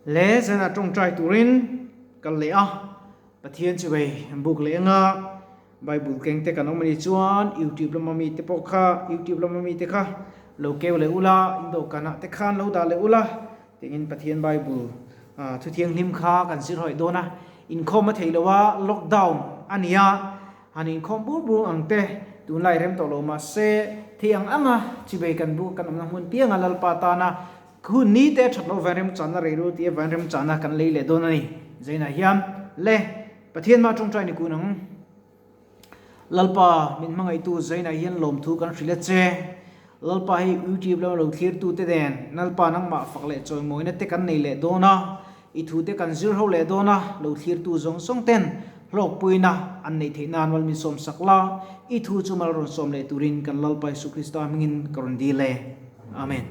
Le zanah tawngtai turin kal leh a, Pathian chu vei buk leh anga Bible keng te kan awm a nih chuan YouTube lama mi te pawh kha YouTube lama mi te kha lo keu leh ula, in dawhkanah te khan lo dah leh ula tiin Pathian Bible thu thianghlim kha kan zir hawih dawn a, inkhawm a theih loh a, lockdown a ni a. Han inkhawm bur bur ang te, tunlai rem tawh lo mah se, thei ang anga chibei kan buk kan awmna hmun pianga Lalpa tana hun ni te that loh vanremchana reiru tia vanremchana kan lei leh dawn a ni. Zainah hian le Pathian mah tawngtai ni kun ang. Lalpa min hmangaihtu Zainah hian lawmthu kan hrilh a che. Lalpa hei YouTube lama lo thlirtu te nen Lalpa nangmah fak leh chawimawina te kan nei leh dawn a, i thu te kan zir ho leh dawn a, lo thlirtu zawng zawng ten hlawkpuina an neih theih nan mal min sawm sak la, i thu chu mal rawn sawm leh turin kan Lalpa Isu Krista hmingin ka rawn dil e. Amen.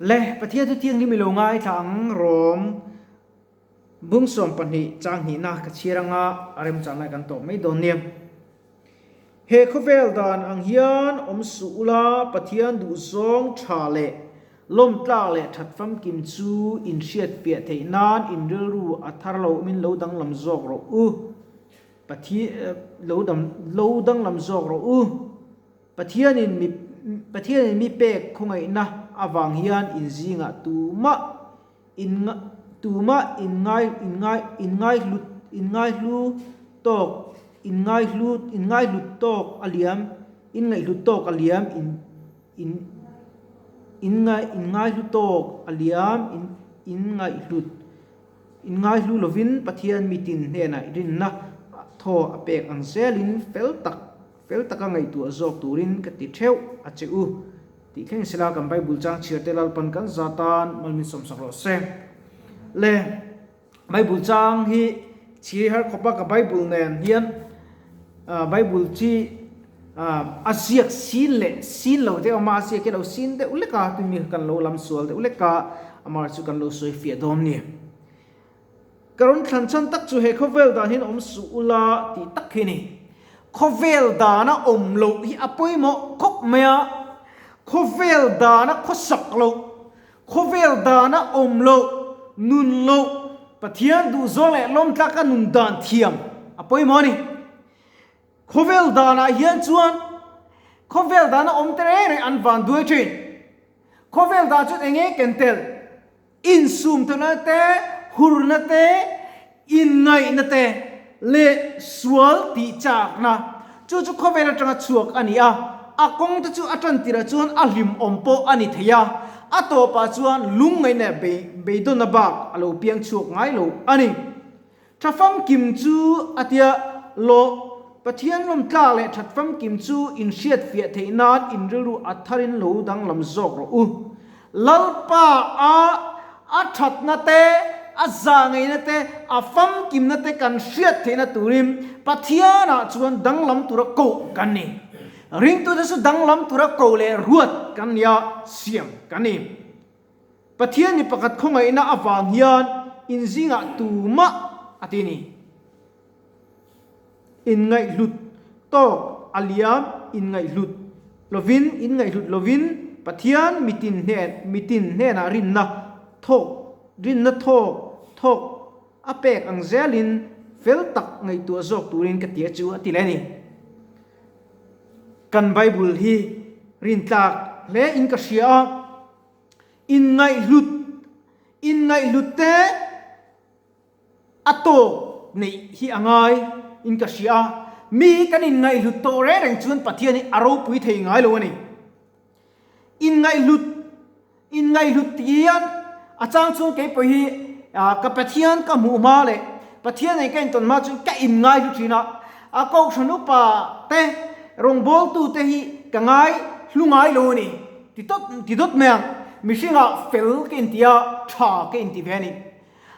Le, Pathian chu thianghlim i lo ngaithla ang rawm bung 12 chang hnihna ka chhiar anga a remchang lai kan tawp mai dawn nia. He khawvel dan ang hian awm suh ula, Pathian duhzawng tha leh lawmtlak leh that famkim chu in hriatfiah theih nan in rilru a thar lo min lo danglam zawk rawh u. Lo lo danglam zawk rawh u. Pathianin mi Pathianin mi pek khawngaihna avang hian in zingah tumah in tumah in ngai in ngai in ngai hlut in ngai hlu tawk in ngai hlu in ngai hlut tawk a liam in ngaih hlut tawk a liam in in in ngai in ngai hlu tawk a liam in in ngaih hlut in ngai hlu lovin Pathian mitin hnenah rinna thaw a pek ang zelin fel tak Fel taka ngaihtuah zawk turin ka ti theuh a che u. Tih thleng sela kan Bible chang chhiar te Lalpan kan za tan mal min sawmsak rawh se. Le Bible chang hi chhir har khawpa ka Bible nen hian Bible chi a ziak sin leh sin lo te awm a, a ziak hi a lo sin deuh lek a, tumi kan lo lam sual deuh lek a, amah chu kan lo sawi fiah dawn ni. Ka rawn thlan chhan tak chu he khawvel dan hian awm suh ula tih tak hi a ni. Khawvel dana awm loh hi a pawimawh khawp mai a, khawvel dana khawsak loh, khawvel dana awm loh, nun loh, Pathian duhzawng leh lawmtlaka nun dan thiam a pawimawh a ni. Khawvel danah hian chuan khawvel dana awm te reng reng an van duai thin. Khawvel dan chuan eng nge ken tel? Insumtawhna te, hurna te, inngaihna te leh sual tih chakna chu chu khawvel atanga chhuak a ni a, a kawng te chu a tan tirah chuan a hlimawm pawh a ni thei a, a tawpah chuan lungngaihna beidawnna bak a lo piang chhuak ngai lo a ni. Tha famkim chu a tia lawh, Pathian lawmtlak leh that famkim chu in hriatfiah theih nan in rilru a tharin lo danglam zawk rawh u. Lalpa a a thatna te, a zahngeihna te, a famkimna te kan hriat theihna turin Pathianah chuan danglam tura koh kan ni. Ringtute chu danglam tura koh leh ruat kan ni a, siam kan ni. Pathian mi pakhat khawngaihna avang hian in zingah tumah a ti ni. Inngaihhlut tawk a liam inngaihhlut lovin inngaihhlut lovin Pathian mitin hnen mitin hnenah rinna thawk rinna thawk thawk a pek ang zelin fel tak ngaihtuah zawk turin ka ti a chu a ti leh a ni. Kan Bible hi rintlak hle in ka hria a. Inngaihhlut, inngaihhlut te a tawk neih hi a ngai in ka hria a, mi kan inngaihhlut tawh reng reng chuan Pathian hi a ropui thei ngai lo a ni. Inngaihhlut, inngaihhlut ti hian a chang chuan keipawh hi ka Pathian ka hmuh hma leh Pathian nen ka intawn hma chuan ka inngaihlu thin a, a kohhran upa te rawngbawltu te hi ka ngai hlu ngai lo a ni. Ti tawt ti dawt mai ang. Mihringah fel ka inti a, tha ka inti ve a ni.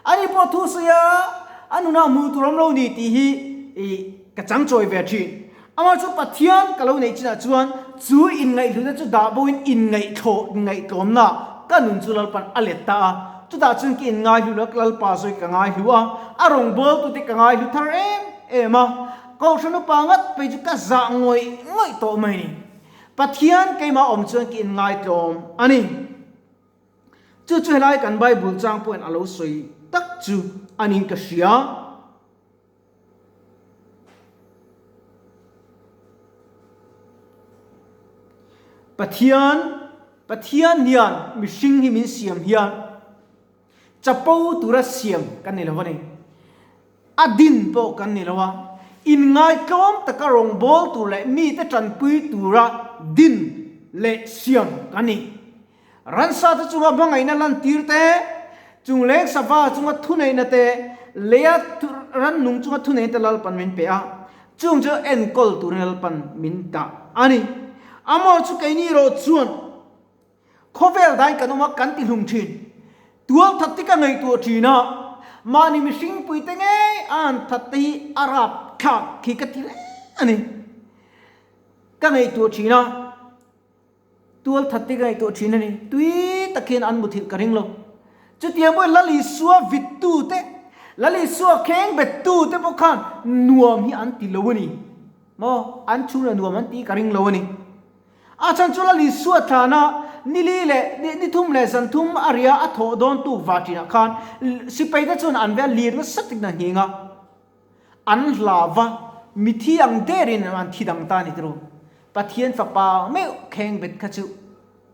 Ani pawh thu sawi a, a nunah hmuh tur awm lo ni tih hi i ka chang chawi ve thin. Amah chu Pathian ka lo neih chinah chuan chu inngaihhlutna chu dah boin inngaihtlawh inngaihtlawmna ka nun chu Lalpan a let ta a. Chutah chuan ka inngaihlu lo, Lalpa zawi ka ngaihlu a, a rawngbawltute ka ngaihlu thar em em a. Kohhran upa ngat phei chu ka zah ngawih ngawih tawh mai ni. Pathian keimah awm chuan ka inngai tlawm a ni. Chu chu helai kan Bible chang pawhin a lo sawi tak chu a niin ka hria. Pathian, Pathian hian mihring hi min siam hian chapo tura siam kan ni lo a ni. A din pawh kan ni lo a, inngaihtlawm taka rawngbâwl tur leh mite ṭanpui tura din leh siam kan ni. Ransa te chunga hmangaihna lantir te, chungleng sava chunga thuneihna te, leia rannung chunga thuneihna te Lalpan min pe a, chung chu enkawl turin Lalpan min dah a ni. Amaw chu keini erawh chuan khawvel dain kan awm a, kan ti hlum thin. Tualthat te ka ngaihtuah thin a, mahni mihring puite ngei a han that te hi a rapthlak khi ka ti hle a ni. Ka ngaihtuah thin a. Tual that te ka ngaihtuah thin a ni. Tui tak hian an muthilh ka ring lo. Chutiang pawhin Lal Isua vittu te, Lal Isua kheng bettu te pawh khan nuam hi an ti lo a ni. Maw? An chhungah nuam an tih ka ring lo a ni. A chhan chu Lal Isua tlana nili leh ni thum leh zan thum a ria a thawh dawn tuk va thinah khan sipai te chuan an veh a lir nasa takin a nghing a. An hlau va, mithi ang derin an thi dang ta a ni tiraw? Pathian fapa meuh kheng bet kha chu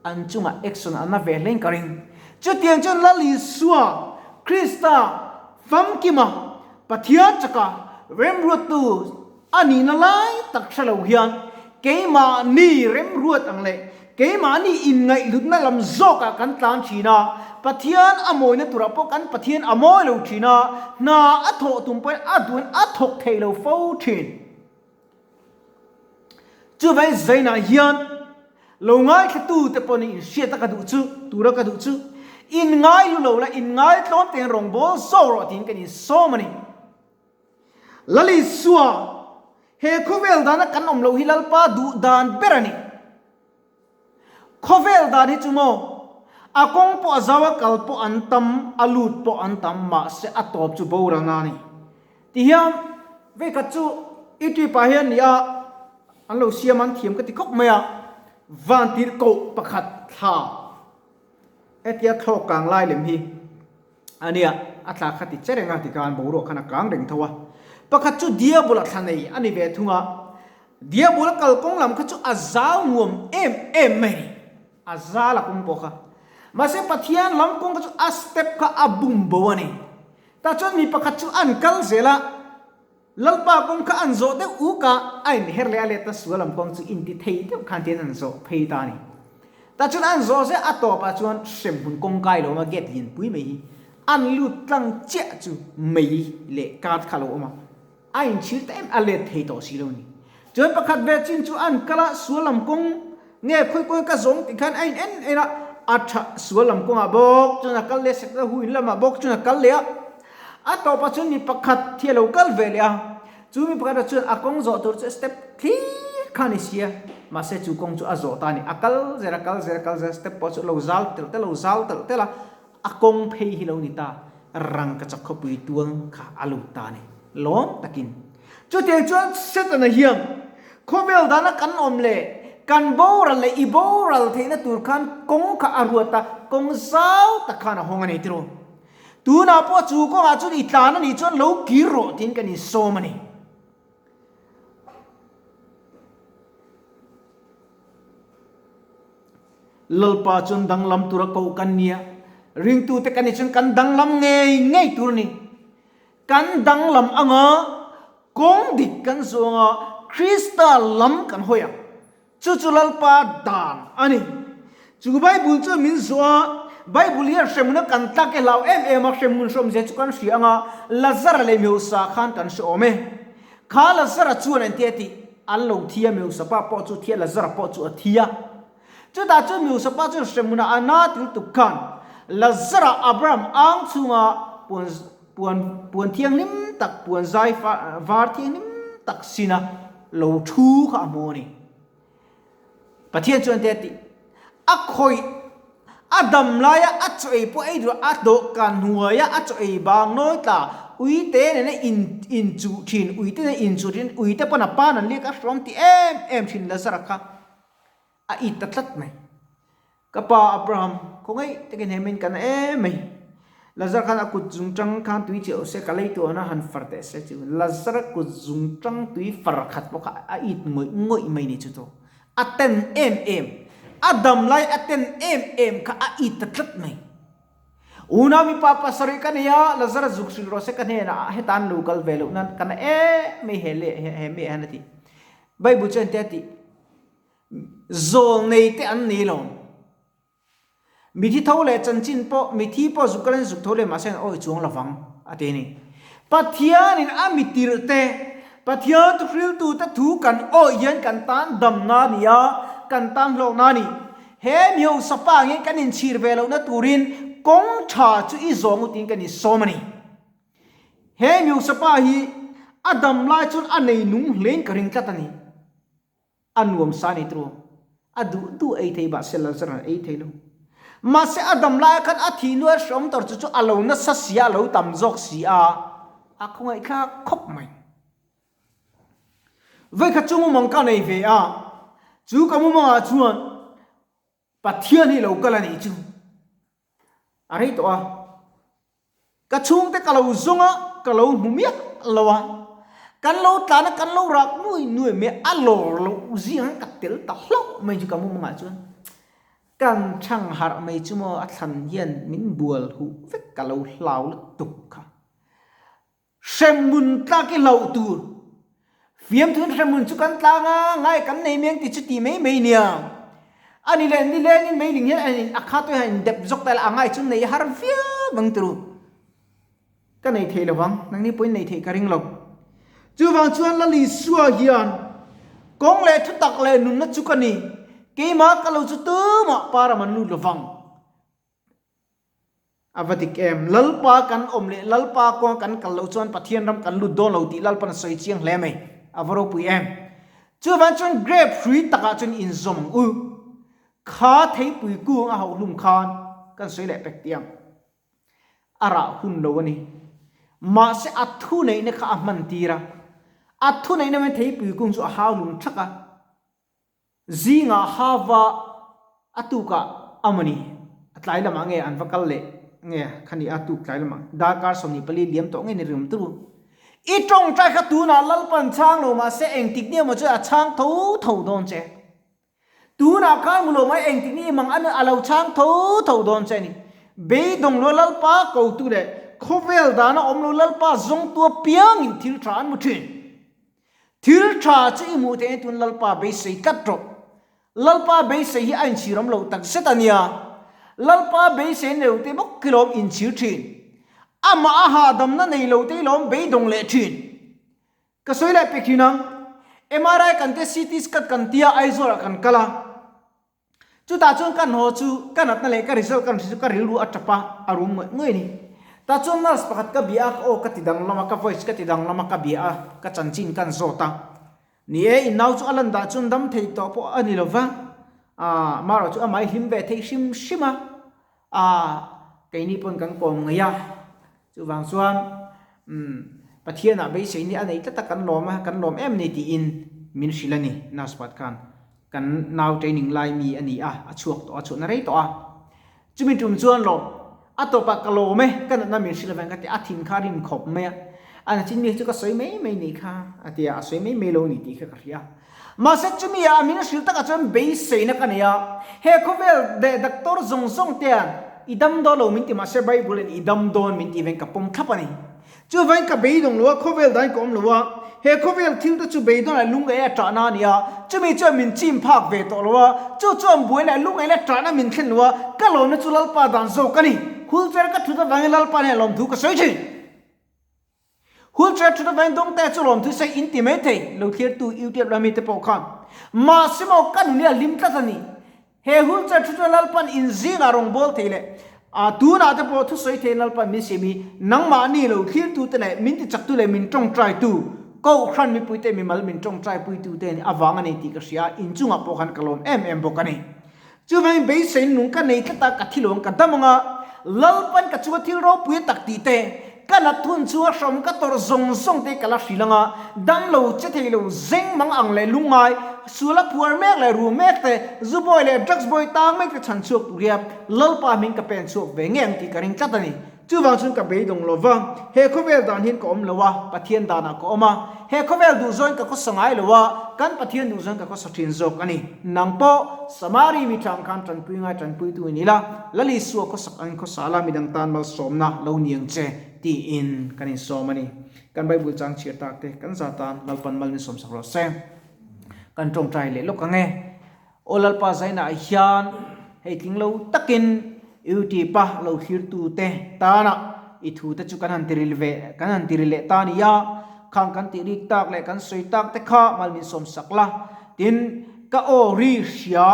an chungah action an la ve hlein ka ring. Chutiang chuan Lal Isua Krista famkima Pathian chaka remruattu a nihna lai tak hre lo hian keimahni remruat ang leh Keimahni inngaihhlutna lam zawkah kan tlan thin a, Pathian a mawina turah pawh kan Pathian a mawi lo thin a, hna a thawh tum pawhin a duhin a thawk thei lo fo thin. Chuvangin Zainah hian lo ngaithlatute pawhin inhriatna ka duh chu, tura ka duh chu, inngaihlu lo la, inngaitlawm tein rawngbâwl zawk rawh tiin kan insawm a ni. Lalisua, he khawvel dana kan awm loh hi Lalpa duh dan ber a ni. Khawvel dan hi chu maw, a kawng pawh a zau a kal pawh an tam, a lut pawh an tam, mahse a tawp chu boralna a ni. Ti hian veikhat chu YouTube ah hian nia an lo siam an thiam ka ti khawp mai a, vantirhkoh pakhat thla hetia thlawk kang lai lem hi A nia, a tla kha ti che reng a, tikhan boruak khan a kang reng tho a. Pakhat chu Diabol a thla nei a ni ve thung a, Diabol a kalkawng lam kha chu a zau nuam em em mai a ni, a zal a kawng pawh kha. Mahse Pathian lam kawng kha chu a step kha a bum bo a ni. Tah chuan mi pakhat chu an kal zel a, Lalpa kawng kha an zawh deuh uk a, a inher leh a let a sual lam kawng chu inti thei deuh khan tiin an zawh phei ta a ni. Tah chuan an zawh zeh a tawpah chuan hremhmun kawngkai lo awm a, gate lianpui mai hi an lut tlang chiah chu mei leh card kha a lo awm a, a inchhir ta em a let thei tawh si lo a ni. Chuan pakhat ve chin chu an kal a, sual lam kawng nge khawi kawng ka zawng tih khan a in en en a, a tha sual lam kawngah bawk chuan a kal leh sek a, hu in lamah bawk chuan a kal leh a. A tawpah chuan mi pakhat hi a lo kal ve leh a, chu mi pakhatah chuan a kawng zawh tur chu step thlir kha a ni si a, mahse chu kawng chu a zawh ta a ni, a kal zel a kal zel a kal zel a step pawh chu a lo zal telh telh a lo zal telh telh a, a kawng phei hi lo ni ta, rangkachak khawpui tuang kha a lut ta a ni, lawm takin. Chutiang chuan Setana hian khawvel dana kan awm leh kan boral leh i boral theihna tur khan kawng kha a ruat a, kawng zau tak khan a hawng a nei tiraw. Tunah pawh chu kawngah chuan i tlan a nih chuan lo kir rawh tiin kan insawm a ni. Lalpa chuan danglam tura koh kan nia, ringtute kan nih chuan kan danglam ngei ngei tur a ni. Kan danglam anga kawng dik kan zawng a, Krista lam kan hawi ang. Chu chu Lalpa dan a ni. Chu Bible chuan min zawh a, Bible hian hremhmun a kan tlak e hlau em em a, hremhmun hrawmzia chu kan hria ang a, Lazara leh Meusa khan kan hre awm e. Kha Lazara chuan engti a tih? An lo thi a, Meusa pa pawh chu a thi a, Lazara pawh chu a thi a. Chutah chuan Meusa pa chuan hremhmunah a na til tuk khan Lazara Abraham ang chhunga puan puan puan thianghlim tak, puan zai var thianghlim tak sina lo thu kha a hmu a ni. Pathian chuan te a tih, A khawih, a dam laia a chaw ei pawh ei duh a, a dawhkan hnuaia a chaw ei bang nawi tla, uite nena in inchuh thin, uite nena inchuh thin, uite pawn a pan an liak a hrawm ti em em thin Lazara kha a it ta tlat mai. Ka pa Abraham, khawngaih takin he min kan em mai. Lazar khan a kut zungtang khan tui chiah se ka lei tuahna han far teh se chu. Lazar kut zungtang tui far khat pawh kha a it ngawih ngawih mai ni chu to. A ten em em, a dam lai a ten em em kha a it ta tlat mai. Unau mipa pasarih ka nei a, Lazar zuk hrilh rawh se ka hnenah heta an lo kal ve loh nan ka na em mai he leh he mi hian a ti. Bible chuan tia tih. Zawl nei te an ni lo. Mithi tho leh chanchin pawh, mithi pawh zuk kalin zuk tho leh mahse an awih chuang lovang, a ti a ni. Pathianin a mitirh te, Pathian thuhriltu te thu kan awih hian kan tan damna a ni a, kan tan hlawkna a ni. He mihausa pa angin kan inchhir ve lohna turin kawng tha chu i zawng u tiin kan insawm a ni. He mihausa pa hi a dam lai chuan a nei nung hlein ka ring tlat a ni. A nuam sa ni tru. A duh duh ei thei bah se Lazar an ei thei lo. Mahse a dam lai khan a thih nuai hrawm tor chu chu a lo nasa si a, a lo tam zawk si a, a khawngaihthlak khawp mai. Vawikhat chu mumang ka nei ve a, chu ka mumangah chuan Pathian hi lo kal a nih chu. A rei tawh a. Ka chhungte ka lo zawng a, ka lo hmu miah lo a. Kan lo tlan a, kan lo rak nuai nuai mai a, a lawr loh zingah ka tel ta hlauh mai chu ka mumangah chuan. Kan chhang harh mai chu maw a thlan hian min bual huh vek ka lo hlau lutuk kha. Hremhmun tlak i hlauh tur. Fiamthuin hremhmun chu kan tlang a, ngai kan nei meng ti chu ti mai mai nia. A ni leh nilengin meiling hian a in a kha tawih a in dep zawk ta ila a ngai chu nei har viau ang turu. Ka nei thei lovang, nangni pawhin nei thei ka ring lo. Chuvang chuan Lal Isua hian kawng leh thutak leh nunna chu ka ni, keimah ka lo chu tumah param an lut lovang. A va dik em? Lalpa kan awm leh Lalpa kawnga kan kal loh chuan Pathian ram kan lut dawn lo tih Lalpan a sawi chiang hle mai. A va ropui em? Chuvang chuan grape hrui takah chuan inzawm ang u. Kha theipui kung a hauh hlum khan kan sawi leh pek tih ang. A rah hun lo a ni. Mahse a thuneihna kha a hman tir a. A thuneihna mai theipui kung chu a hau hlum thak a. Zingah hava a tukah amawni a tlai lamah nge an va kal leh nge khani a tuk tlai lamah darkar 24 liam tawh nge ni ringawm turu. I tawngtai kha tunah Lalpan chhang lo mahse engtik ni emaw chuan a chhang tho tho dawn che. Tunah khan mu lo mai engtik ni emang a lo chhang tho tho dawn che ni. Beidawng lo Lalpa kotu leh khawvel dana awm lo Lalpa zawngtu apiangin thil tha an mu thin. Thil tha chu i hmuh theih tun Lalpa beisei tlat rawh. Lalpa beisei hi a inchhir awm loh tak zet a nia. Lalpa beisei nei lo te bawk hi lawm inchhir thin. Amah a hahdamna nei lo te hi lawm beidawng leh thin. Ka sawi leh pek thin ang. MRI kan tia CT scan kan tia Aizawl ah kan kal a. Chutah chuan ka hnaw chu ka natna leh ka result ka hre chu ka rilru a tap a, a rum ngawih ngawih a ni. Tah chuan nurse pakhat ka bia a, ka aw ka ti danglam a, ka voice ka ti danglam a, ka bia a, ka chanchin kan zawt a. Ni e, in nau chu a lan dah chuan dam thei tawh pawh a ni lo va, aah marawh chu amah i hlim ve thei hrim hrim a, aah keini pawn kan kawm ngei a, chuvang chuan umm Pathianah beiseina a nei tlat a, kan lawm a, kan lawm em ni tiin min hrilh a ni nurse pakhat khan. Kan nau training lai mi a ni a, a chhuak tawh a, chhuahna rei tawh a. Chumi tum chuan lawm, a tawpah ka lawm e, ka natna min hrilh avang ka ti a, thin kha rim khawp mai a. A na chin mi chu ka sawi mai mai ni kha a ti a, a sawi mai mai lo ni tih kha ka hria. Mahse chumi ah min hrilh takah chuan beiseina ka nei a, he khawvel leh doctor zawng zawng te an i dam dawn lo min ti mahse Bible in i dam dawn min tih veng ka pawm thlap a ni. Chuvangin ka beidawng lo a, khawvel dahin ka awm lo a, he khawvel thil te chu beidawn leh lungngaih a ṭahna a ni a, chumi chuan min chim phak ve tawh lo a, chu chuan buai leh lungngaih leh ṭahna min thlen lo a, ka lawmna chu Lalpa dan zawk a ni. Wheelchair ka ṭhut avangin Lalpa hnenah lawmthu ka sawi ṭhin. Wheelchair ṭhut avangin dawngte chu lawmthu sawi in ti mai thei, lo thlirtu YouTube lama mite pawh khan. Mahse maw ka nun hi a hlim tlat a ni. He wheelchair thu chuan Lalpan in zingah rawngbâwl thei leh a tunah te pawh thusawi thei Lalpan min siam hi nangmahni lo thlirtute leh min tichaktu leh min ṭawngṭaitu Kohhran mipuite mimal min ṭawngṭaipuitute nih avang a ni tih ka hria a, inchungah pawh khan ka lawm em em bawk a ni. Chuvangin beiseiin nung ka nei tlat a, ka thi lo ang ka dam ang a, Lalpan ka chunga thil ropui a tak tih te, ka nat hun chunga hrawm ka tawrh zawng zawng te ka la hrilh ang a, dam lo che thei lo zeng mang ang leh lungngai. Suala phuar mek leh ru mek te, zu bawi leh drugs bawi tang mek te chhan chhuak tur hian Lalpa hming ka pen chhuak ve ngei ang tih ka ring tlat a ni. Chuvang chuan ka beidawng lo va, he khawvel dan hian ka awm lo a, Pathian danah ka awm a. He khawvel duhzawin ka khawsa ngai lo a, kan Pathian duhzawin ka khawsa thin zawk a ni. Nang pawh Samari mi tang khan tanpui ngai tanpuitu i ni la, Lal Isua khawsak angin khawsa la midang tan malsawmna lo ni ang che tiin kan insawm a ni. Kan Bible chang chhiar tak te kan za tan Lalpan mal min sawmsak rawh se. Kan tawngtai leh lawk ang e. Aw Lalpa zainah hian hei tling lo takin YouTube a lo thlir te tana i thu te chu kan han tiril ve kan han tiril leh ta nia. Khang kan tih rik tak leh kan sawi tak te kha mal min sawmsak la. Tin, ka aw ri hria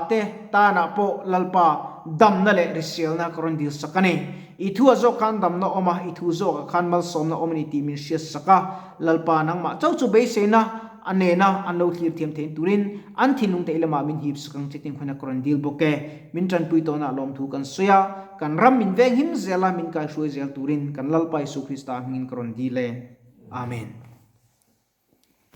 te tanah pawh Lalpa damna leh risialna ka rawn dil sak a ni. I thu a zawk khan damna awm a, i thu zawkah khan malsawmna awm a ni tih min hriat sak a. Lalpa nangmah chauh chu beiseina a nena an lo thlir thiam theih turin an thinlung te i lamah min hip sak ang che tih huna ka rawn dil bawk e. Min tanpui tawhna lawmthu kan sawi a, kan ram min veng him zel a, min kaihruai zel turin kan Lalpa Isu Krista hmingin ka rawn dil e. Amen.